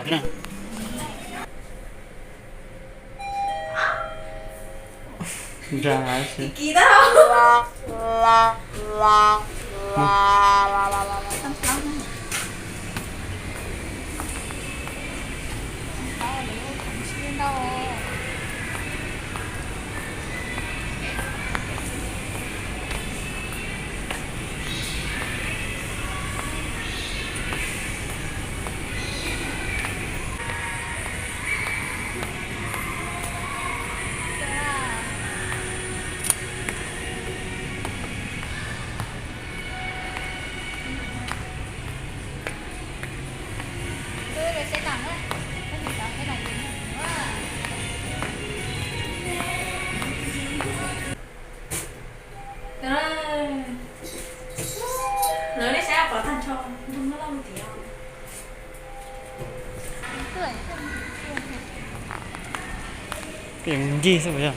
Nra si. Lawv nej saib pom tag nrho, nrog muab loj tiag. Peb ncig xwb puas yog?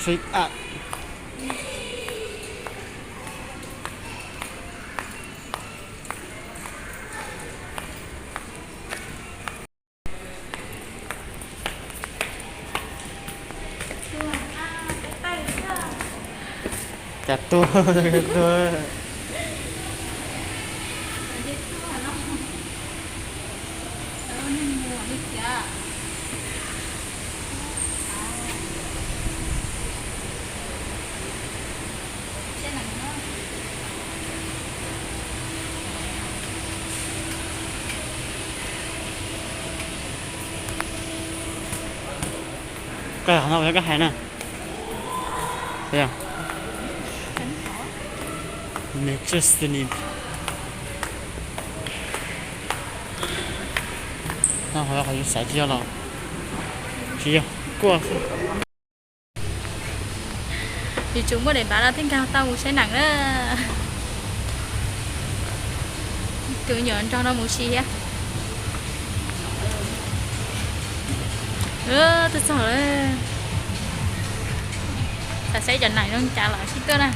Sweet up. Cas tuag, tuag. Koj hais no, koj hais na. Nws tsis xwm ni. No, qhov yus xaiv tsis yog los, tsis yog kuaj xwb. Yuav tsum muaj daim npav no thiaj nkag tau mus saib neem na. Tus me nyuam nrog no mus si thiab. Twb txog lawm. Xav saib cov neem zoo cas los sib tuaj na.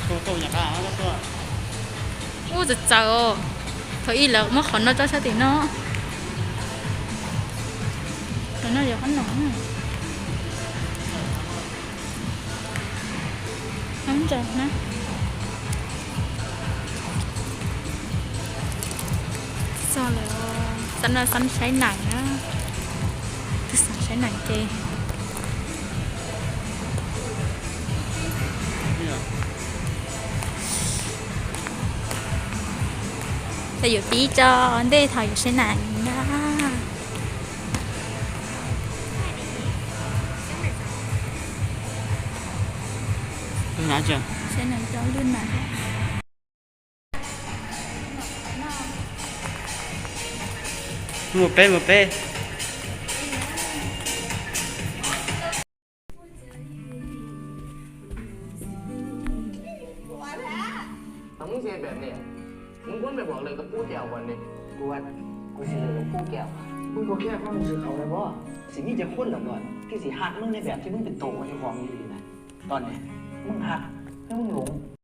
Ub, txawv txawv os. Thaum ib lawv muab qhov no tso sab tim no. Qhov no yog qhov no. Ntsa na. Txog lawm, xav no xav saib neem na. Twb xav saib neem ces Ces yuav pib tso ntej thaum yuav saib neem na. Saib neem rau lwm neem. Mus peb, mus peb. มึงเสียแบบนี้ มึงควรไปบอกเลิกกับผู้แก้วก่อนดิ กูว่ากูสิเลิกกับผู้แก้ว มึงก็แค่ฟังผู้สื่อข่าวได้บ่ สิมีจักคนล่ะก่อน ที่สิฮักมึงในแบบที่มึงเป็นตัวของเจ้าของอีหลีนะ ตอนนี้มึงฮักหรือมึงหลง